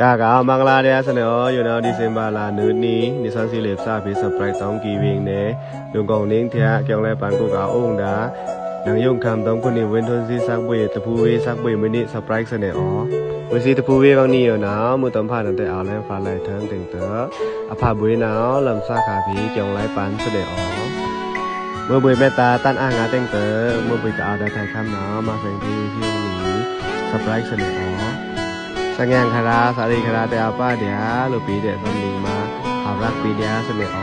ກະກະເອົາມັກລາເດຊະແນວ ຢູ່ໃນເດືອນເຊັມເບີລະນຶດນີ້ ນິສັນຊິເລັບຊາພີສະປຣາຍຕ້ອງກີວິງເນ ດຸງກອງນິງເທຍ ກຽງໄລປານກູກາອົງດາ ນາງຍົງຄຳຕ້ອງຄຸນນິເວັນທົນຊີສັກບຸຍ ຕະພູເວສັກບຸຍ ມິນິສະປຣາຍຊະແນວ ເວຊີຕະພູເວວັງນີຢູ່ນາວ ມື້ຕອນຜ່ານນັ້ນແຕ່ເອົາແລງຟ້າໄຫຼເທິງເຕັງເຕີ ອະພາບຸຍນາວ ລຳສາຂາພີ ກຽງໄລປານຊະແນວ ເມື່ອບຸຍແມ່ນຕາ ຕັນອາງາແຕ່ງເຕີ ເມື່ອບຸຍກະເອົາດາໄທຄຳນາວ ມາແສງພີວິທຍຸນີ້ ສະປຣາຍຊະແນວ ສັງຍາງຄາລາ ສາລີຄາລາ ແຕ່ອາປາເດຍ ໂລປີເດ ສຳນີມາ ຫາລັກປີເດຍ ຊະແນວ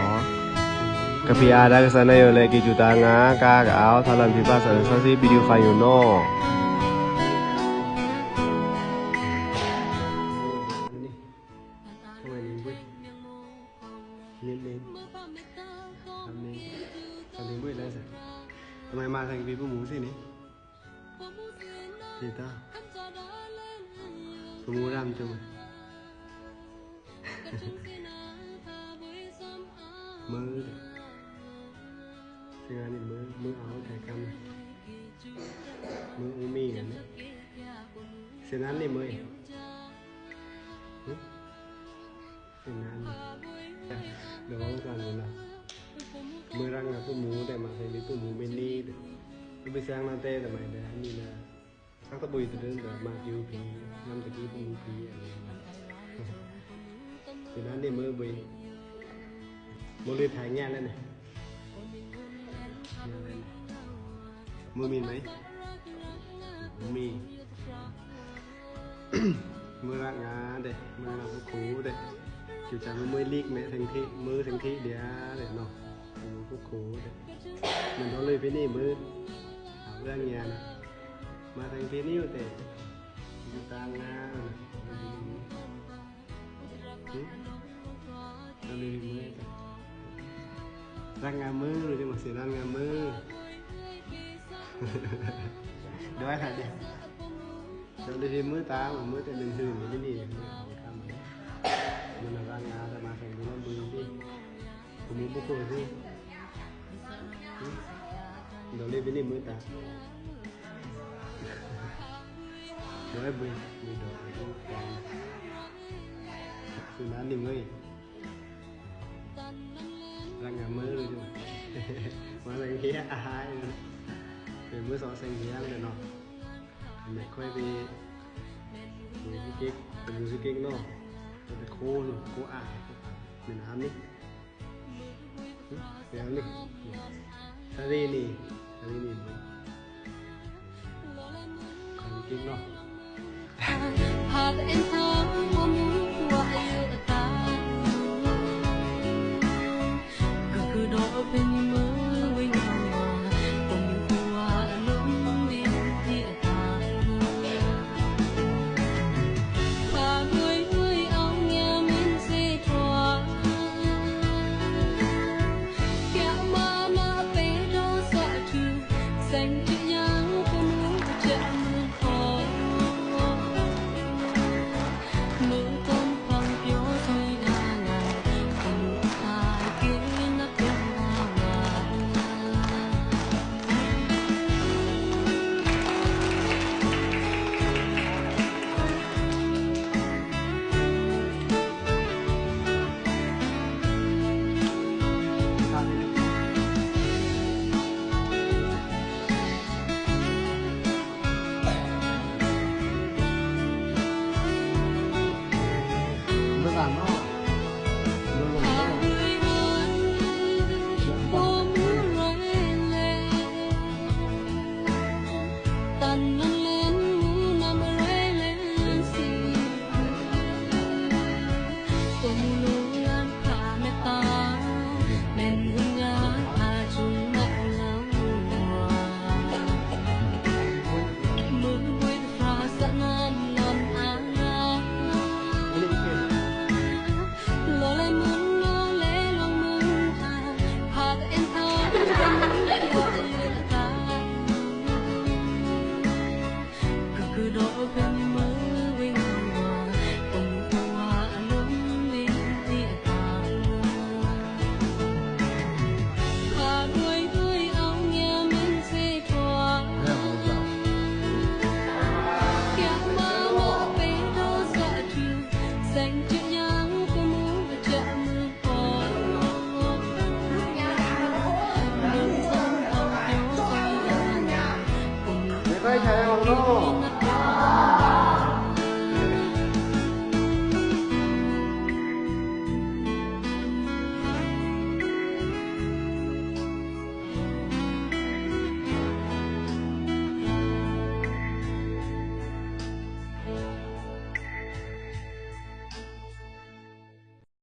ກະພີອາດາກະສານາໂຍ ແລະ ກິຈູຕາງາ ກາກະເອົາ ທາລັນພີປາ ສາເລີ ຊາຊີ ວິດີໂອໄຟຢູ່ເນາະ. ທຳໄມນີ້ເວີຍ ນິດໜຶ່ງ ທຳນີ້ ທຳນີ້ເວີຍແລ້ວຊະ ທຳໄມມາທາງພີບໍ່ໝູຊິນີ້ ເດຕາ ບໍ່ໝູດຳຈັງ ເມີ ເຊງານນີ້ເມີ ເມີເອົາແທ້ກຳ ເມີອູມີກັນເນາະ ເຊງານນີ້ເມີ ເປັນນັ້ນ ດຽວເວົ້າກັນນະ ເມື່ອລັງນະ ຜູ້ໝູແຕ່ມາໃສ່ມີຜູ້ໝູເມນນີ້ ເປັນໄປສ້າງນາແຕ່ທຳໄມເດ ອັນນີ້ນະ ສັກຕະບຸຍຕະເດີນແບບມາຜິວຜີ ນຳຕະກີ້ຜູ້ໝູຜີ ອັນນີ້ນະ ເປັນນັ້ນນີ້ເມີເວີຍ ບໍ່ເລີຍຖ່າຍງານແລ້ວນີ້ ເມີມີໄໝ ມີ ເມີລັກງາເດ ເມີລັກຄູເດ ຢູ່ຈາກເມີລີກແມ່ແທງທີ ເມີແທງທີເດຍເດເນາະ ເມີຄູເດ ມັນໂດນເລີຍໄປນີ້ເມີ ຫາເລື່ອງງານ ມາແທງທີນີ້ແຕ່ ຢູ່ຕາງງານ ຫຶ ອັນນີ້ເມີ ລັກງາເມີ ຫຼື ຈັ່ງວ່າຊິລັກງາເມີ ໂດຍຫາເດ ໂດຍທີ່ເມີຕາ ເມີແຕ່ເປັນຫື່ນຢູ່ນີ້ ມັນລັກງາ ແຕ່ມາໃສ່ດູນຳເບິ່ງຕິ ຜູ້ມີບຸກຄົນຄື ຫຶ ໂດຍເລີຍເປັນນີ້ເມີຕາ ໂດຍເບິ່ງ ມີດອກ ຄືນັ້ນນີ້ເມີ ລັກງາເມີ ມາໃສ່ເຮຍ ອາຫານ ເປັນເມີສອງແສງຮຽງເດ້ເນາະ ແມ່ນຂ້ອຍໄປ ເປັນເກກ ເປັນເກກເນາະ ເປັນໂຄເນາະ ໂຄອາ ເປັນອານີ້ ເປັນອານີ້ ສາລີນີ້ ສາລີນີ້ ເປັນເກກເນາະ.